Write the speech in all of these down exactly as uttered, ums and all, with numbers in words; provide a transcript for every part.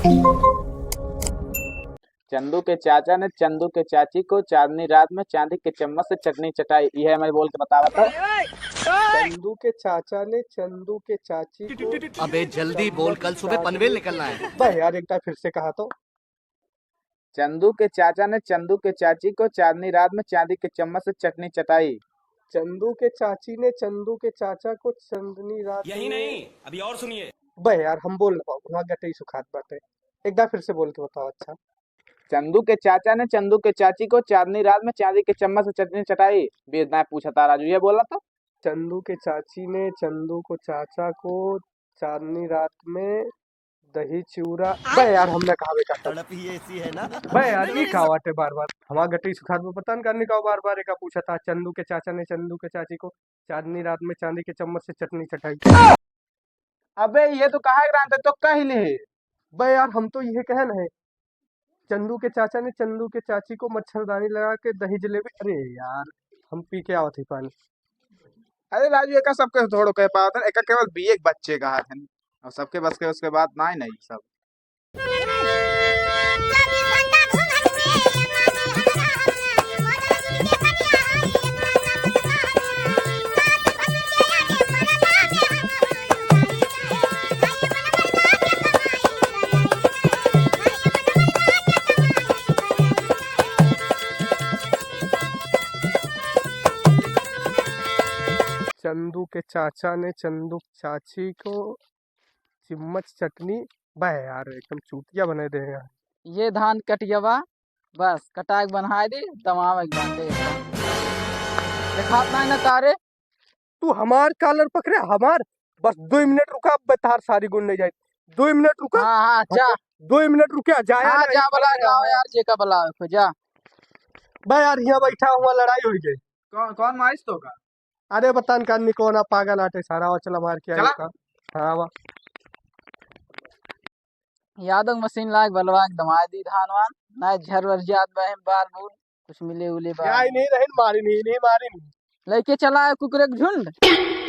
चंदू के चाचा ने चंदू के चाची को चांदनी रात में चांदी के चम्मच से चटनी चटाई। यह मैं बोल के बतावा था। चंदू के चाचा ने चंदू के चाची को अबे जल्दी बोल, कल सुबह पनवेल निकलना है। बे यार, एक बार फिर से कहा तो। चंदू के चाचा ने चंदू के चाची को चांदनी रात में चांदी के चम्मच से चटनी चटाई। चंदू के चाची ने चंदू के चाचा को चांदनी रात यही में नहीं, अभी और सुनिए। बे यार, हम बोल ना पाओ, वहाँ गटई सुखात बाटे। एक बार फिर से बोल के बताओ। अच्छा। चंदू के चाचा ने चंदू के चाची को चांदनी रात में चांदी के चम्मच से चटनी चटाई। बेद ना पूछा था राजू, ये बोला था। चंदू के चाची ने चंदू को चाचा को चांदनी रात में दही चिउरा। बे यार, हमने कहा बेटा तब। तड़प ही ऐसी है ना। बे यार, ई का बाटे बार बार? हमार गटई सुखात में पता न करने का बार बार एका पूछा था। चंदू के चाचा ने चंदू के चाची को चांदनी रात में चांदी के चम्मच से चटनी चटाई। अबे, ये तो कहा के रहते तो कह ले। बे यार, हम तो ये कहन है, चंदू के चाचा ने चंदू के चाची को मच्छरदानी लगा के दही जलेबी। अरे यार, हम पी के आवत ही पानी। अरे राजू, एका सबके थोड़ो कह पावत है, एका केवल बीए के बच्चे का हाथ है, और सबके बस के उसके बात ना ही नहीं सब। चंदू के चाचा ने चंदू के चाची को चिम्मच चटनी, बे यार, एकदम चूतिया बनाए दे हैं यार। ये धान कटियवा, बस कटाए के बनाए दे, दमावे के बाटे एकदम। देखात नाही ना तारे? तू हमार कॉलर पकड़े, हमार? बस दो मिनट रुका, अब तार सारी गुण नहीं जाए। दो मिनट रुका। हाँ, हाँ, जा। दो मिनट रुका, जाया हाँ, नहीं। जा, बुला, जाओ यार, जेका बुलावे को, जा। बे यार, यहाँ बैठा हुआ, लड़ाई हो गई। कौन, कौन मारिस तो का? अरे, बतान का निकोना पागल आटे सारा, और चला मार के आयो चला। का। हाँ, वाह। यादव मशीन लाग बलवा के दमाए दी धान वान, ना झर वर जात बा, हम बार बून, कुछ मिले उले बा। या ही नहीं रहन, मारी नहीं, नहीं मारी नहीं। लेके चला है कुकुरे के झुंड।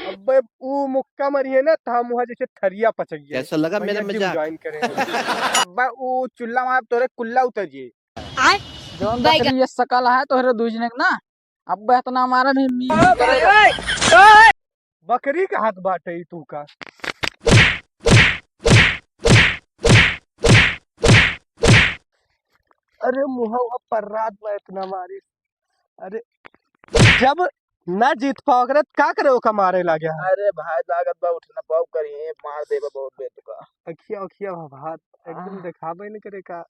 अबे, ऊ मुक्का मरी है ना, त हम वहाँ जैसे थरिया पचक गया। कैसा लगा मेरा मजाक? ज्वाइन करें। अब्बा, ऊ चुल्ला मार तोरे कुल्ला उतर जी। आय? जौन बैगन। बकरी ये सकल है तोहरे दूजने के ना, अब इतना मारा भी मी-, बकरी का हाथ बाटे ई तू का? अरे मुहवा पर रात में इतना मारी। अरे जब ना जीत पाओ करे, त का करे ओका मारे लागे है? अरे भाई, लागत बा उठ ना पाओ करिए, मार देबा बहुत बेतुका। अखिया, अखिया भात एकदम आह। देखाबे न करे का।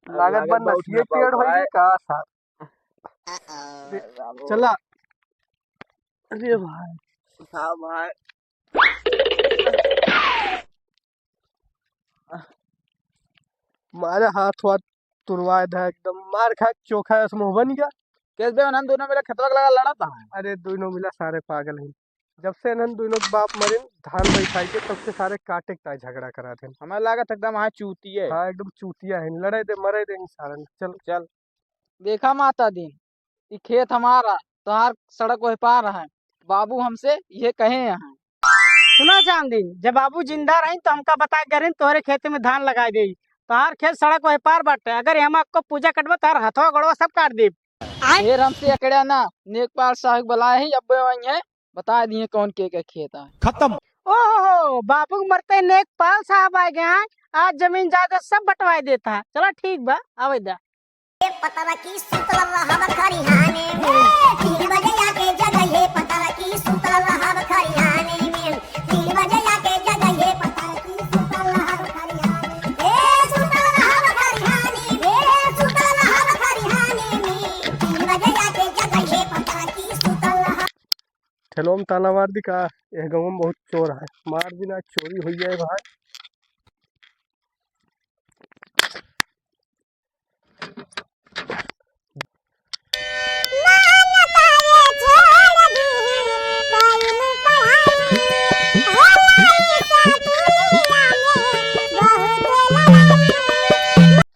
लागत लागत बा बा उठ नसिए ना पाओ टेढ़ होइए भाई। का सा। अरे, चला। अरे भाई। उठाओ भाई। मारे हाथ वाथ तुरवाए दा एकदम, मार खा के चोखा ऐसे मुंह बन गया। केस बे, उन्हन दोनों मिला खेतवा के लगा लड़ा था। अरे, दोनों मिला सारे पागल हैं। जब से इन्हन दोनों के बाप मरिन, धान बैठाई के, तब से सारे काटे के ताई झगड़ा करा थे। हमें लागत एकदम हाँ चूतिए। हाँ, एकदम चूतिया है, लड़े दे, मरे दे ही सारन। चल। चल। देखा माता दीन, ई खेत हमारा, तोहार सड़क वही पार है। बाबू हमसे ये कहे हैं। सुना चांदी, जब बाबू जिंदा रही तो हमका बता के रही, तोहरे खेत में धान लगाई देई। तोहार खेत सड़क वही पार बाटे, अगर हम आपको पूजा कटबे, तोहार हथवा गोड़वा सब काट देब। फिर हमसे अकड़िया ना, नेकपाल साहब बुलाए ही, अब वही है, बता दिए कौन के के खेत है। खत्म। ओहो, बाबू के मरते नेकपाल साहब आ गए हैं, आज जमीन जायदाद सब बंटवाए देता है। चला ठीक बा, आवे दा। पतरा की सुतल रहब खरिहाने में, तीन बजे आके जगइहे। पतरा की सुतल रहब खरिहाने में, तीन बजे आके जगइहे। पतरा की सुतल रहब खरिहाने में, ए सुतल रहब खरिहाने में, ए सुतल रहब खरिहाने में, तीन बजे आके जगइहे। पतरा की सुतल रहब। ठेलवा में ताला मार दी का? यह गाँव में बहुत चोर है, मार दी ना, चोरी हो जाए भाई।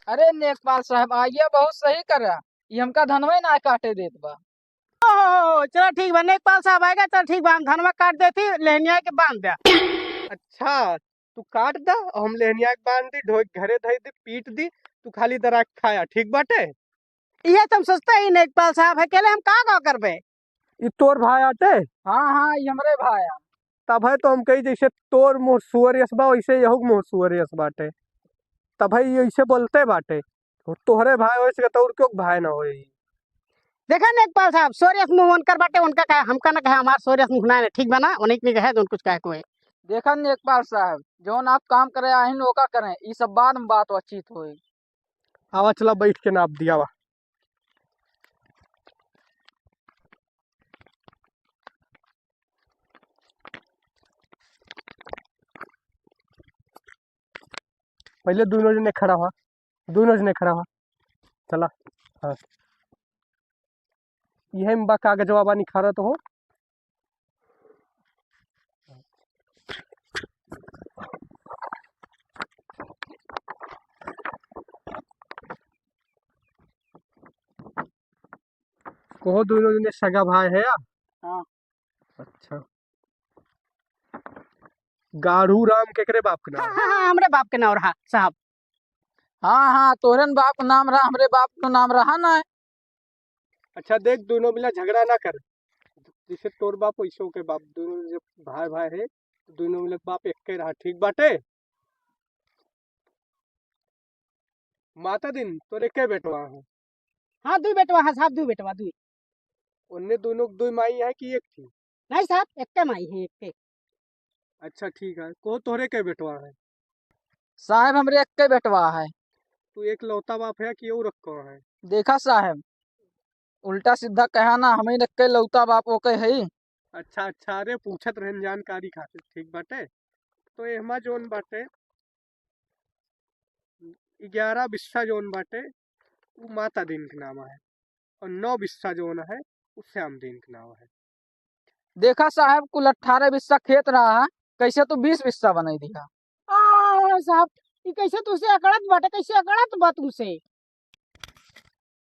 अरे नेकपाल साहब, आइए, बहुत सही करा, ये हमका धनवे ना काटे देत बा। ओहो, चला ठीक बा, नेकपाल साहब आएगा, चला ठीक बा, हम धनवा काट देती, लेहनिया के बांध द्या। अच्छा, तू काट दा, और हम लेहनिया के बांध दी, ढोई के घरे धई दी, पीट दी, तू खाली दरा के खाया, ठीक बाटे? इहे तो हम सोचते ही, नेकपाल साहब, अकेले हम का का करबे? ई तोर भाई आटे? हाँ, हाँ, ई हमरे भाई आ। तब है तो हम कही, जैसे तोर मुँह सुअर यस बा, वैसे यहू के मुँह सुअर यस बाटे। तब है ई ऐसे बोलते बाटे। तोहरे भाई होए सके तो और क्यों भाई ना होए? देखा नेकपाल साहब, सुअर यस मुँह उनकर बाटे, उनका कहे, हमका ना कहे, हमार सुअर यस मुँह ना है, ठीक बा ना? उन्हीं के नहीं कहे, जौन कुछ कहे कोई। देखा नेकपाल साहब, जौन आप काम करे आहिन, ओका करें, ई सब बाद में बात बातचीत होई। आवा, चला, बैठ के नाप दिया वा। पहले दोनों जने खड़ा हुआ, दोनों जने खड़ा हुआ। चला, हाँ, इहे में बा कागजवा बा, निखारत हो। कहो, दोनों जने सगा भाई है या? हाँ। अच्छा। गाढ़ू राम केकरे बाप के नाम? हाँ, हाँ, हाँ, हमरे बाप के नाम रहा साहब। हाँ, हाँ, तोहरे न बाप के नाम रहा, हमरे बाप के नाम रहा ना। अच्छा देख, दोनों मिला झगड़ा ना कर, जैसे तोर बाप वैसे ओके बाप, दोनों जब भाई भाई है, दोनों मिला बाप एक के रहा, ठीक बाटे? माता दिन तोरे के बेटवा है? हाँ, दुई बेटवा है साहब, दुई बेटवा, दुई। उन्ने दोनों के दुई माई है कि एक थी? नहीं साहब, एक के माई है, एक के। अच्छा, ठीक है। को तोहरे के बेटवा है? साहब, हमरे एक के बेटवा है। तू एकलौता बाप है कि और रखो है? देखा साहब, उल्टा सीधा कहा ना, हम ही एक के लौता बाप ओके है। अच्छा, अच्छा, अरे पूछत रहन जानकारी खातिर, ठीक बाटे। तो एहमा जौन बाटे, ग्यारह बिस्सा जौन बाटे, उ माता दीन के नाम है, और नौ बिस्सा जौन है, उ श्याम दीन के नाम है। देखा साहब, कुल अठारह बिस्सा खेत रहा है, कैसे तू बीस बिस्सा बनाई दिया? आ, साहब, ई कैसे तुसे अकड़त बाटे, कैसे अकड़त बा तुसे?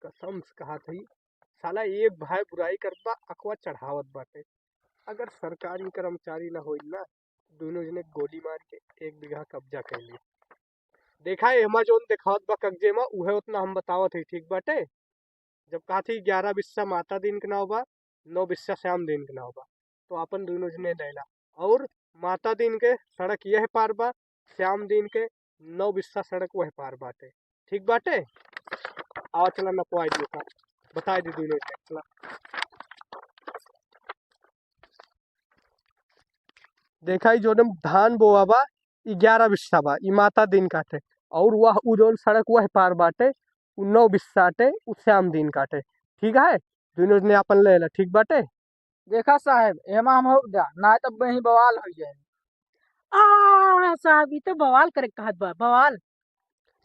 कसम से कहा थी, साला एक भाई बुराई करत बा, अकवा चढ़ावत बाटे। अगर सरकारी कर्मचारी ना होई ना, दोनों जने गोली मार के एक बीघा कब्जा कर ली। देखा, एमा जौन देखावत बा कब्जे मा, उहे उतना हम बतावत हई, ठीक बाटे? जब कहा थी ग्यारह बिस्सा माता दीन के नाव बा, नौ बिस्सा श्याम दीन के नाव बा, तो आपन दोनों जने ले ला। और माता दीन के सड़क यह पार बा, श्याम दीन के नौ बिस्सा सड़क वह पार बाटे, ठीक बाटे? आवा चला नपवाई दियो का, बताई दी दोनों जने, चला। देखा, ई जौन धान बोआ बा, ई ग्यारह बिस्सा बा, ई माता दीन काटे। और वह, उ जौन सड़क वह पार बाटे, उ नौ बिस्सा आटे, उ श्याम दीन काटे। ठीक है, दोनों जने आपन ले ला, ठीक बाटे? देखा साहब, एमा हम हो जा, ना तब वहीं बवाल हो जाए। आ साहब, ई तो बवाल करे कहत बा, बवाल।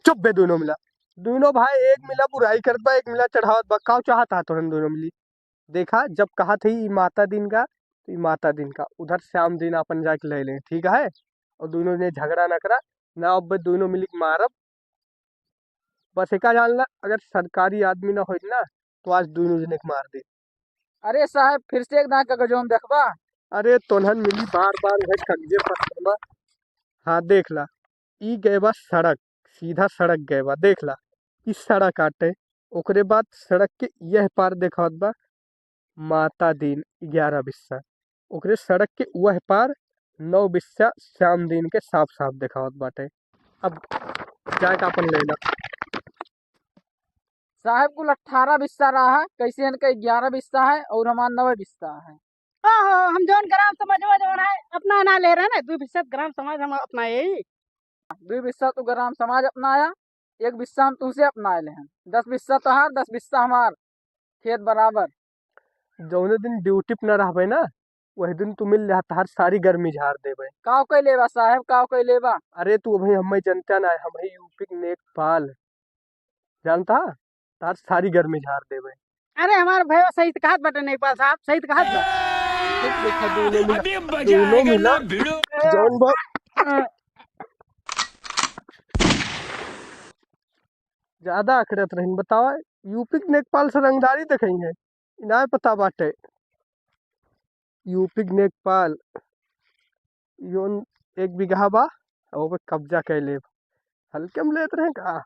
चुप बे दोनों मिला, दोनों भाई एक मिला बुराई करत बा, एक मिला चढ़ावत बा। काव चाहत हा तोहन दोनों मिली? देखा, जब कहा थी ई माता दीन का, तो ई माता दीन का, उधर श्याम दीन आपन जाके ले लें, ठीक है? और दोनों ने झगड़ा ना करा, ना अब दोनों मिली के मारब। बस एका जान ला, अगर सरकारी आदमी ना होई ना, तो आज दोनों जने के मार दे। अरे साहब, फिर से एक दांय का गजौन देखबा? अरे तोन्हन मिली बार बार उहे कगजे पर करबा। हाँ, देख ला, ई गए बा सड़क, सीधा सड़क गए बा। देख ला, ई सड़क आटे, ओकरे बाद सड़क के यह पार देखावत बा माता दीन ग्यारह बिस्सा, ओकरे सड़क के वह पार नौ बिस्सा श्याम दीन के साफ साफ देखावत बाटे। अब जाके आपन ले ला। साहब, कुल अठारह बिस्सा रहा है, कैसे इनका ग्यारह बिस्सा है और हमार नौ बिस्सा है। आहो, हम जौन ग्राम समाजवा जौन है, अपना ना ले रहे ना, दुई बिस्सा ग्राम समाज हम अपना यही। दुई बिस्सा तो ग्राम समाज अपनाया, एक बिस्सा हम तुमसे अपना ले हैं। दस बिस्सा तोहार, दस बिस्सा हमार, खेत बराबर। जौने दिन ड्यूटी पे ना रहबे ना, वही दिन तू मिल जा, तहार सारी गर्मी झाड़ देबे। काव कइले बा साहेब, काव कइले बा? अरे तू अभी हमें जनता ना है, हम है यूपी के नेकपाल, जानता? तहार सारी गर्मी झाड़ देबे। अरे हमार भैया सही तो कहत बाटे नेकपाल साहब, सही तो कहत बा। देख, देखा, दोनों मिला, अभी मजा दोनों आएगा मिला, ना भिड़ो। जौन बा-, ज्यादा अखड़त रहिन, बतावा, यूपी के नेकपाल से रंगदारी देखई है, इनाय पता बाटे। यूपी के नेकपाल, योन एक बीघा बा, अब ओपे कब्जा कर लेब। हल्के में लेत रहे का?